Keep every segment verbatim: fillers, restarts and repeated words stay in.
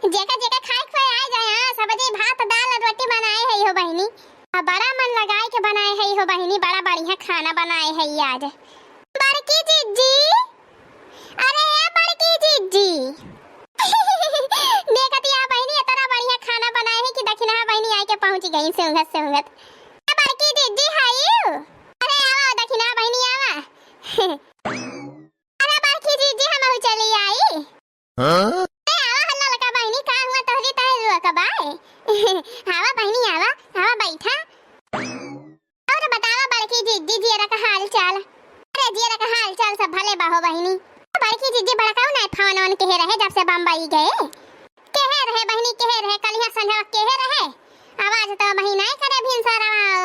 जेका जेका खाए के आए जाए, हाँ, सब्जी, भात, दाल, रोटी बनाए है हो बहिनी। आ बड़ा मन लगाए के बनाए है हो बहिनी, बड़ा बढ़िया खाना बनाए है आज। बड़की जिज्जी, अरे ए बड़की जिज्जी। देखत या बहिनी, इतना बढ़िया खाना बनाए है कि दखिनहा बहिनी आए के पहुँच गई सूंघत सूंघत। ए बड़की जिज्जी, हाय। अरे आवा दखिनहा बहिनी, आवा। अरे बड़की जिज्जी, हमहू चली आई। हाँ? ए, आवा हो ललका बहिनी, का हुआ तोहरी तहे रुआ का बाय? आवा बहिनी, आवा, आवा बैठा। और बतावा बड़की जिज्जी, जियरा का हाल चाल? अरे जियरा का हाल चाल सब भले बा हो बहिनी। बड़की जिज्जी बड़काऊ नाय फोन ओन केहे रहे जब से बम्बई गए? केहे रहे बहिनी, केहे रहे, कलिहा संझवा केहे रहे? आवाज तो बहिनी नाय करे भिनसार,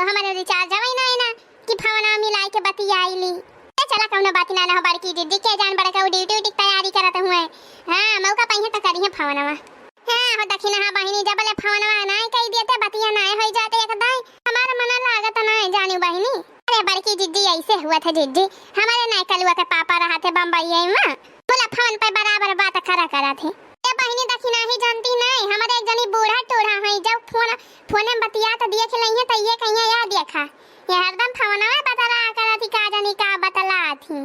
हमारे रिचार्ज वही नाय ना। कि फोनवा मिलाए के बतियाई ली। ए, चला, कौनो बात ना, ना हो बड़की जिज्जी, के जान बड़का उ ड्यूटी उटी के तैयारी करत हुए। हाँ, मौका पाइहे त करिहे फोनवा। हाँ, हो दखिनहा बहिनी, जब ले फोनवा नाय कई देते, बतिया नाय होई जाते एक दाई। हमार मन लागत नाय जानी बहिनी। अरे बड़की जिज्जी, ऐसे हुआ था जिज्जी, हमारे नाय कलुआ के पापा रहा थे बम्बई में, बोला फोन पे बराबर बात करा करा थे। ए बहिनी, दखिनहा ही जानती नाय, हमारे एक जनी बूढ़ा टूढ़ा है, जब फोन, फोने में बतिया तो देख लइहे त ये कहिए या देखा। ये हरदम फोनवे बतला करत ही, का जानी का बतलात ही।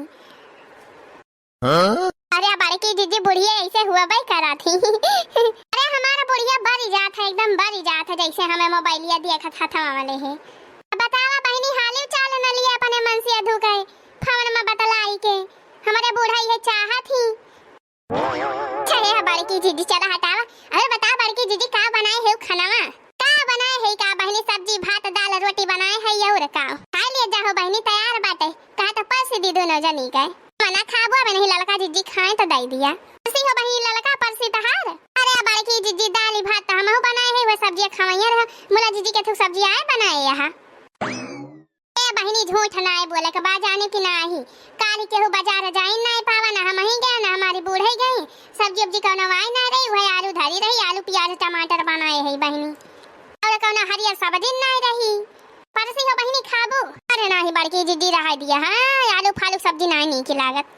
हाँ? अरे बड़की जिज्जी बुढ़िया ऐसे हुआ बाई करत ही। अरे हमारा बुढ़िया बरी जात है, एकदम बरी जात है, जैसे हमें मोबाइलिया देखत हथवा वाले है। बतावा बहिनी, हालिउ चाल न लिया अपने मन से अधू के, फोन में बतलाई के, हमारे बूढ़ा ये चाहत ही। चले हा बड़की जिज्जी, चला हटावा। अरे बता बड़की जिज्जी, का बनाए है उ खानावा? का बनाए है का बहिनी? सब्जी, भात, दाल, रोटी बनाए है और का? खाए लिए जाहो बहिनी, तैयार बाटे। कहा तो परसी दी दोनों जनी के। मना खाबो अब नहीं, ललका जिज्जी खाए तो दे दिया। परसी हो बहिनी ललका, परसी तहार। अरे बड़की जिज्जी, दाल भात तो हमहू बनाए है, वह सब्जिया खवैया रहा। मुला जिज्जी के थू सब्जी आए बनाए यहाँ। ए बहिनी, झूठ नाय बोले के बा, जाने कि नाही। काली केहू बाजार जाइन नाय पावा, ना हमही गए, ना हमारी बूढ़े गई। सब्जी उब्जी कौनो आए ना रही, वही आलू धरी रही, आलू, प्याज, टमाटर बनाए है बहिनी। और कौनो हरियर सब्जी नाय रही। परसी हो बहिनी खाबू? अरे नाही बड़की जिज्जी, रहा दिया, हाँ, आलू फालू सब्जी नाय नीक लागत।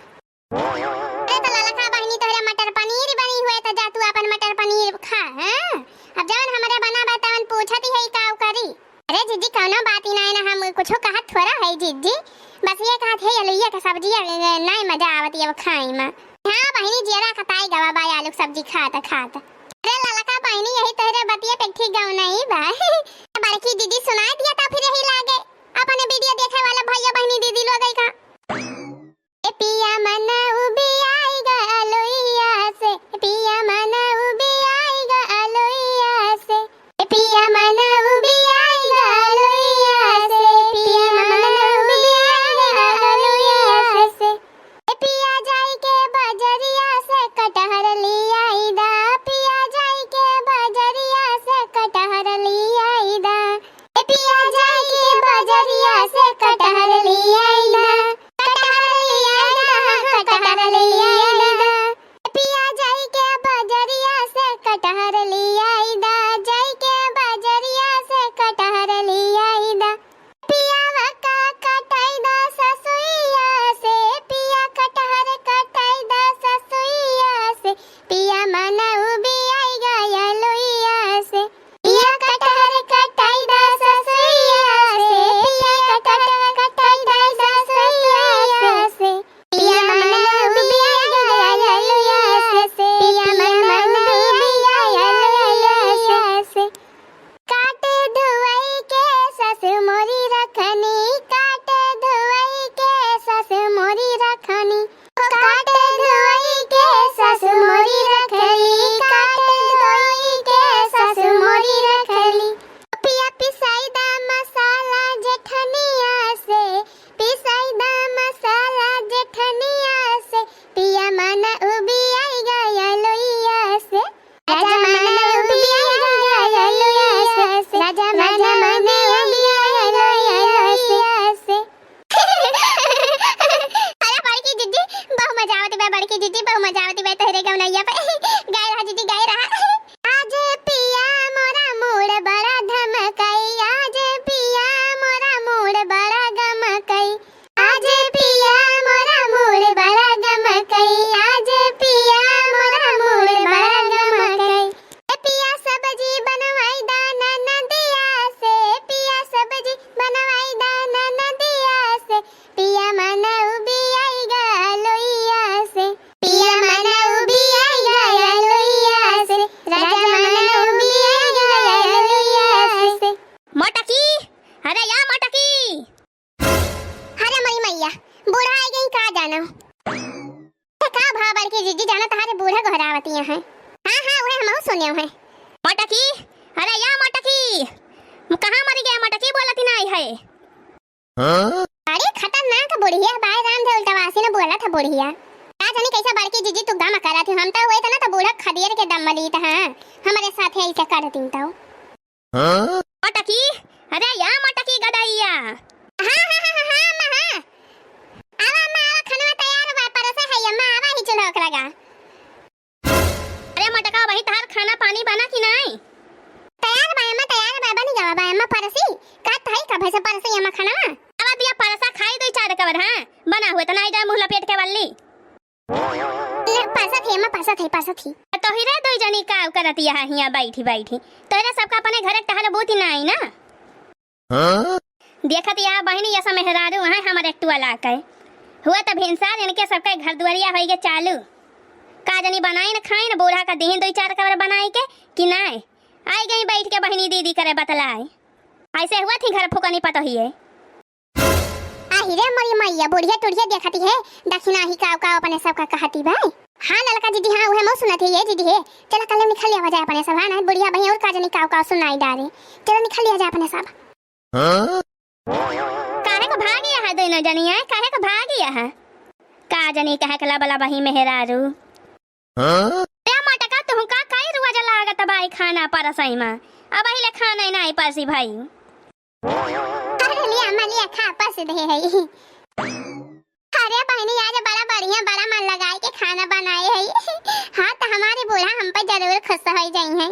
अरे तो ललका बहिनी, तोहरे मटर पनीर बनी हुए, तो जा तू अपन मटर पनीर खा, हाँ? अब जवन हमरे बना बा तवन पूछत ही है, का करी? अरे जिज्जी, कौनो बात ही नाय ना, हम कुछो कहत थोड़ा है जिज्जी, बस ये कहत है, अलुइया के सब्जी, अ, नाय मजा आवत है अब खाई में। हाँ बहिनी, जियरा कताई गवा बा आलू के सब्जी खात खात। अरे ललका बहिनी, यही तोहरे बतिये पे ठीक गाँव नहीं बा। बड़की जिज्जी सुनाई दिया था फिर यही लागे अपने वीडियो देखे वाला भैया बहिनी दीदी लोग का। ए पिया मन उबियाई गा अलुइया से, ए पिया मन उबियाई गा अलुइया से, ए पिया मन उबियाई गा अलुइया से, ए पिया मन उबियाई गा अलुइया से। ए पिया जाई के बजरिया से कटहर लियाई दा, पिया जाई के बजरिया से कटहर लियाई दा। ए पिया जाई के बजरिया से कटहर लियाई दा, कटहर लियाई दा, कटहर लियाई दा। ए पिया जाई के बजरिया से कटहर लियाई दा, जाई के बजरिया से कटहर लियाई दा। पियावा का कटाई दा ससुइया से, पिया कटहर कटाई दा ससुइया से, पिया मन उबियाई गा अलुइया से। पिया कटहर कटाई दा ससुइया से, पिया कटहर कटाई दा ससुइया से। पिया मन उबियाई गा अलुइया से, पिया मन उबियाई गा अलुइया से। काटे धुवई के सस मोरी रखनी, काटे धुवई के सस मोरी रखनी। काटे धोई के सस मोरी रखली, काटे धोई के सस मोरी रखली। पिया पिसाई दा मसाला जेठनिया से, पिसाई दा मसाला जेठनिया से, पिया मन उबियाई गा अलुइया से। राजा मन उबियाई गा अलुइया से, राजा मन उबियाई गा अलुइया से। अरे बड़की जिज्जी, बहु मजा आवत बा, बड़की जिज्जी, बहु मजा आवत बा तोहरे गवनैया पे। गाए रहा जिज्जी, गाए रहा। आज पिया मोरा मूड़ बड़ा धमकाई, आज पिया मोरा मूड़ बड़ा गमकाई। आज पिया मोरा मूड़ बड़ा गमकाई, आज पिया मोरा मूड़ बड़ा गमकाई। बड़की जिज्जी, जाना तहारे बूढ़ा गोहरावतिया हैं। हाँ, हाँ, उहे हमहू सुने हैं। मोटकी, अरे या मोटकी, कहाँ मरी गया मोटकी, बोलती नाई है। हाँ? बड़ी खतरनाक बुढ़िया बाय राम धे, उल्टवासी न बोलत है बुढ़िया। का जानी कैसे बड़की जिज्जी तू गम करत हो, हम तो वही तना तो बूढ़ा खदियर के दम मलीत, हाँ, हमरे साथ ऐसे करती तो। हाँ? मोटकी, अरे या मोटकी गदइया। हाँ, हाँ, हाँ, हाँ, हाँ, अम्मा, हाँ। आवा, अम्मा, आवा, खाना तैयार बा, परसे है, अम्मा, आवा ही चूल्हा के लगा। अरे मोटका, वही तहार खाना पानी बना कि नाई? तैयार बा, अम्मा, तैयार बा, बनी गवा बा, अम्मा, परसी। का तहई का भैंसे परसी, अम्मा, खाना? आवा दिया, परसा खाई दो चार कवर, हाँ? बना हुए तो नाई जाए मुँह लपेट के वल्ली। ले, परसत ही, अम्मा, परसत ही, परसत ही। तोहिरे दुई जनी का करत यहाँ हियाँ बैठी बैठी? तोहरे सबका अपने घरे टहल बूती नाई ना? हाँ? देखत या बहिनी, ये सब मेहरारू हैं हमर एक टुआ लाके। हुआ त भिनसार इनके सबके घर दुआरिया होइगे चालू। का जनी बनाइन खाइन, बूढ़ा का दीन दुई चार कवर बनाई के कि नाई? आई गई बैठ के बहिनी दीदी करे बतलाए। ऐसे हुआ थी घर फुकनी पतोहिए। आही रे मोरी मैया, बुढ़िया टुढ़िया देखती है, दखिना ही काव काव अपने सबका कहती भाई। हाँ ललका दीदी, हाँ उहे मऊ सुनत है ये दीदी है। चला कल निकल लिया जाए अपने सब, हाँ ना बुढ़िया भाई और का जनी काव काव सुनाई डारे। चला निकल लिया जाए अपने सब। हाँ? काहे को भागी यहाँ दोनों जनी है, काहे को भागी यहाँ? का जनी काहे के लबला बही मेहरारू? हाँ? ए मोटका, तुहका कई रोज लागत बाई खाना परसई मा, अबही ले खाना ही नाई परसी भाई। अरे लिया अम्मा, लिया खा, परस दे है। अरे बहिनी, आज बड़ा बढ़िया, बड़ा मन लगाई के खाना बनाए है। हाँ, तो हमारे बूढ़ा हम पे जरूर खुश हो जाई है।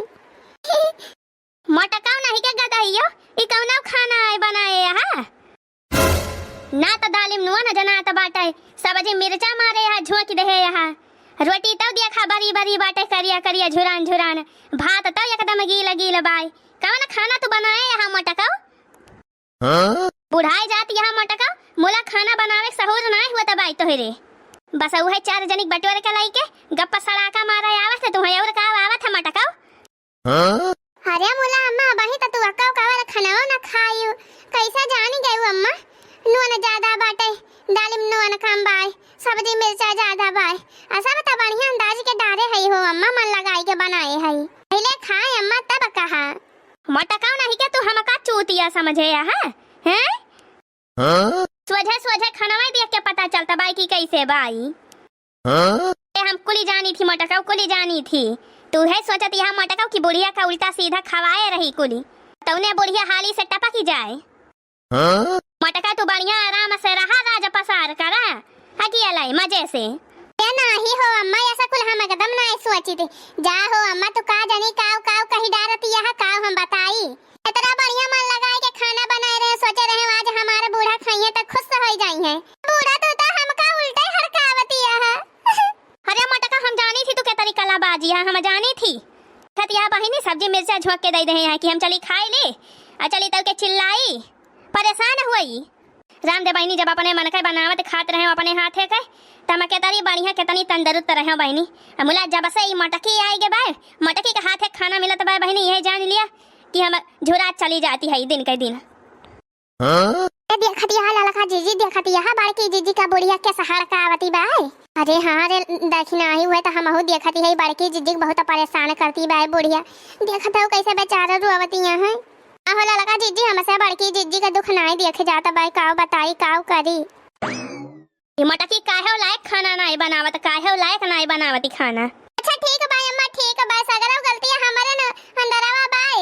मोटकाऊ नहीं के गदहियो, ई कौनो खाना है बनाए यहाँ? ना त दालिम नुआ न जनात बाटे, सब्जी मिर्चा मारे यहाँ झोंक दे है यहाँ। रोटी तौ देखा बरी बरी बाटे, करिया करिया झुरान झुरान, भात तौ एकदम गील गील बाय। कौन खाना तू बनाए यहाँ मोटकाऊ? हाँ? बुढ़ाई जात यहाँ मोटकाऊ, मुला खाना बनावे के सहूर नाय हुआ त बाई तोहरे। बस उहे चार जनिक बटोर के लाई के गप्पा सड़ाका मारे आवत है तुम्हें, और का आवत है मोटकाऊ? हाँ? अरे मुला अम्मा, अबही त तू अक्का उकावर खनवा न खायू। कैसे जानी गयू अम्मा? नून ज्यादा बाटे, दालिम नून कम बाय, सब्जी मिर्चा ज्यादा बाय। आ सब त बढ़िया अंदाज के डारे हई हो अम्मा, मन लगाई के बनाए हई। पहले खाए अम्मा तब कहा। मोटकाऊ नहीं के तू हमका चूतिया समझे या, हैं? हैं? हाँ? सोझे सोझे खनवा देख के पता चलता बाई कि कैसे बाई। हाँ? ए, हम कुली जानी थी मोटकाऊ, कुली जानी थी। तू है सोचत यहाँ मोटकाऊ कि बुढ़िया का उल्टा सीधा खवाए रही कुली, तौने बुढ़िया हाली से टपकी जाए। हाँ? मोटका तू बढ़िया आराम से रहा, राज पसार करा, हकी अलाई मजे से। ए नाही हो अम्मा, ऐसा कुल हम एकदम नाही सोची थी। जा हो अम्मा, तू का जानी काव काव कही डारती यहाँ, काव हम बताई। इतना बढ़िया मन लगाए के खाना बनाए रहे, सोचे रहे आज हमारे बूढ़ा खाइए तो खुश हो जाई है। बूढ़ा तू तो हमका उल्टे हड़कावती है। अरे मोटका, हम जानी थी तू के तरी कलाबाजी है, हम जानी थी। खतिया बहिनी सब्जी मिर्चा झोंक के दे दे हैं कि हम चली खाई ले, आ चली तब के चिल्लाई, परेशान हुई। राम दे बहिनी जब अपने मन के बनावत खात रहे अपने हाथे के, त हम के तरी बढ़िया केतनी तंदुरुस्त रहे बहिनी। आ मुला जब से ई मोटकी आई गे बाय, मोटकी के हाथे खाना मिलत बाय बहिनी, यह जान लिया कि हम झुरात चली जाती है दिन के दिन। हाँ? ए देखती है ललका जीजी, देखती है बड़की जीजी का बुढ़िया के सहार का आवती बाय। अरे हाँ रे, देखी नाही हुए तो हमहू देखती है, बड़की जीजी बहुत परेशान करती बाय बुढ़िया। देखत हो कैसे बेचारा रोवती है। आहो ललका जीजी, हमसे बड़की जीजी का दुख नाही देखे जाता बाय, काव बताई काव करी। ई मोटकी काहे लायक खाना नाही बनावत, काहे लायक नाही बनावत ई खाना। अच्छा ठीक बाय अम्मा, ठीक बाय, सगरव गलतिया हमरे न अंदरवा बाय,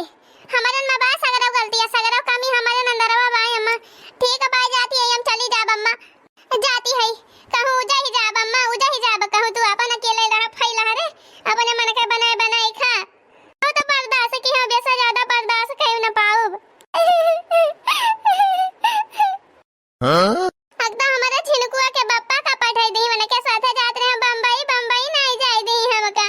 हमरे न बाय सगरव गलतिया, सगरव कमी हमरे न अंदरवा बाय अम्मा। ठीक बाय, जाती है हम, चली जाब अम्मा, जाती है। कहूँ उजा ही जाब अम्मा, उजा ही जाब, कहूँ तू अपन अकेले रह फैला रे, अपने मन के बनाए बनाए खा। अब तो बर्दाश्त की हम, बेसा ज्यादा बर्दाश्त कर न पाऊब। हाँ? एकदम हमारे झिनकुआ के बप्पा का पठाई दी, उनके साथे जात रहे बम्बई, बम्बई नहीं जाए दी हमका।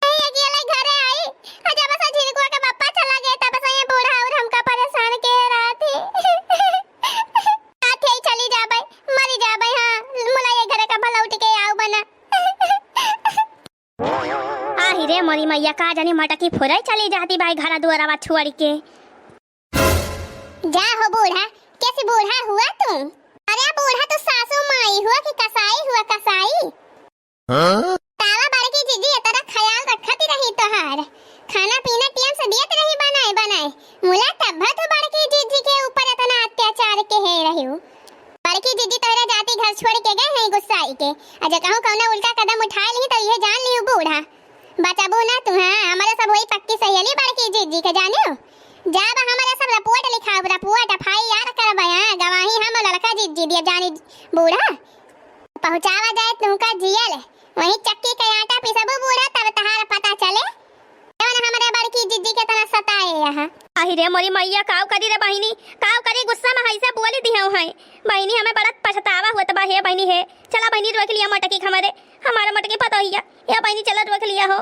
नहीं, अकेले घरे आई, और जब से झिनकुआ के बप्पा चला गए, तब से ये बूढ़ा और हमका परेशान के रहा थी। साथे ही चली जाबे, मरी जाबे, हाँ, मुला ये घरे का भला उठ के आऊ बना। आही रे मोरी मैया, का जानी मटकी फुरई चली जाती बाई घरा दुआरवा छोड़ के। जा हो बूढ़ा, कैसी बूढ़ा हुआ तू? अरे बूढ़ा, तू सासू माई हुआ कि कसाई हुआ, कसाई? तावा बड़की जिज्जी, एतना ख्याल रखत रही तोहार, खाना पीना टेम से दियत रही बनाए बनाए, मुला तब तू बड़की जिज्जी के ऊपर एतना अत्याचार के हे रही। बड़की जिज्जी तोहरे जाती घर छोड़ के गए हैं गुस्साई के, अ जे कहूँ कौनो उल्टा कदम उठाए ली तो इहे जान लिहू बूढ़ा, बचबू ना तू। हाँ, हमरे सब होई पक्की सहेली बड़की जिज्जी के, जानियो। जाब हमरे सब रिपोर्ट लिखाब, रिपोर्ट, FIR करबे, हाँ, गवाही हम लड़का जिज्जी दिए जानी बूढ़ा। पहुँचावा जाए तुहका जियल, वहीं चक्की के आटा पिसबू बूढ़ा, तब तहार पता चले। जवन हमरे बड़की जिज्जी के तना सताए यहाँ। अहि रे मोरी मैया, काव करी रे बहिनी, काव करी, गुस्सा में हइसे बोली दिहे हैं। बहिनी, हमें बड़ा पछतावा होत बा, हे बहिनी हे। चला बहिनी, रोक लिया मोटकी के हमरे, हमारे मोटकी पतोहिया। या बहिनी, चला रोक लिया हो।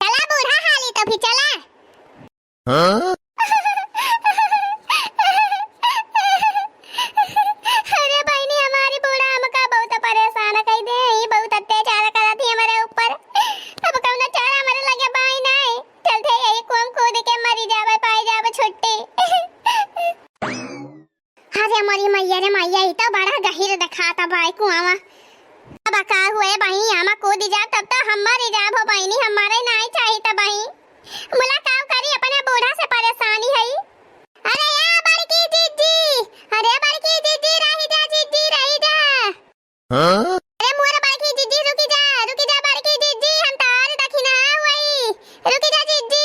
चला बूढ़ा हाली तो फिर चला। हाँ? अरे बहिनी, हमारी बूढ़ा हमका बहुत परेशान कइ दे, ई बहुत अत्याचार करत ही हमरे ऊपर। अब कौनो चारा हमरे लगे बाई नाई, चलते यही कुआं कूद के मरी जावे, पाई जावे छुट्टी। अरे मोरी मैया रे मैया, ई तो बड़ा गहिर देखात बाई कुआवा। अब का हुए बहिनी, आमा कूद जा तब तो हम मरी जाब हो बहिनी, हमारे नाई चाहित बहिनी। मुला काव करी, अपने बूढ़ा से परेशानी है। अरे या बड़की जिज्जी, अरे बड़की जिज्जी, रही जा जिज्जी, रही जा। हाँ? अरे मोर बड़की जिज्जी, रुकी जा, रुकी जा बड़की जिज्जी, हम तार दखिना हुई, रुकी जा जिज्जी।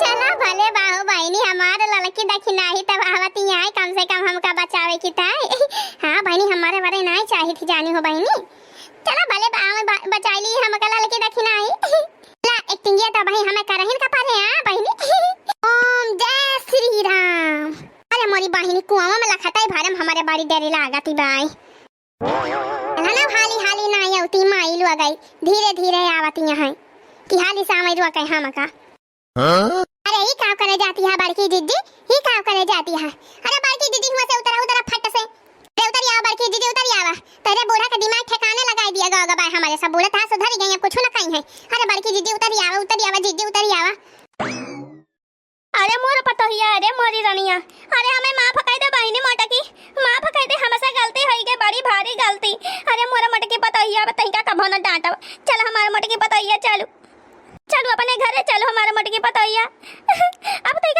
चला भले बाहो बहिनी, हमार ललकी दखिनाही तब आवत ही है, कम से कम हमका बचावे की ताई। हाँ बहिनी, हमारे बरे नाई चाहित ही जानी हो बहिनी। चला भले बाहो ब-, बचाई ली हमका ललकी दखिनाही। ला एक्टिंगिया तो बहिनी हमें करहिन का परे, हाँ बहिनी। ओम जय श्री राम। अरे मोरी बहिनी, कुआवा में लखताई भरम, हमारे बड़ी डरे लागत ही बाई। चला ना, हाली हाली ना आवती माई लोग आई, धीरे धीरे आवती यहाँ कि हाली सामई रुआ कहे हमका। हाँ? अरे ई काव करे जाती है बड़की जिज्जी, ई काव करे जाती है? अरे बड़की जिज्जी हुआ से उतरा, उतरा फट से। अरे उतरी आवा बड़की जिज्जी, उतरी आवा। तेरे बूढ़ा का दिमाग ठिकाने लगाई दिया गवा बाय, हमारे सब बूढ़ा था सुधर गए हैं, कुछ ना कहीं है। अरे बड़की जिज्जी उतरी आवा, उतरी आवा जिज्जी, उतरी आवा। अरे मोर पतोहिया, अरे मोरी रनिया, अरे हमें माफ कइ दे बहिनी मोटकी, माफ कइ दे, हमसे गलती होइ गई, बड़ी भारी गलती। अरे मोर मोटकी पतोहिया, अब तनिका कभो न डांटब। चल हमार मोटकी पतोहिया, चलू, चलू अपने घरे चलू हमार मोटकी पतोहिया। अब तनिका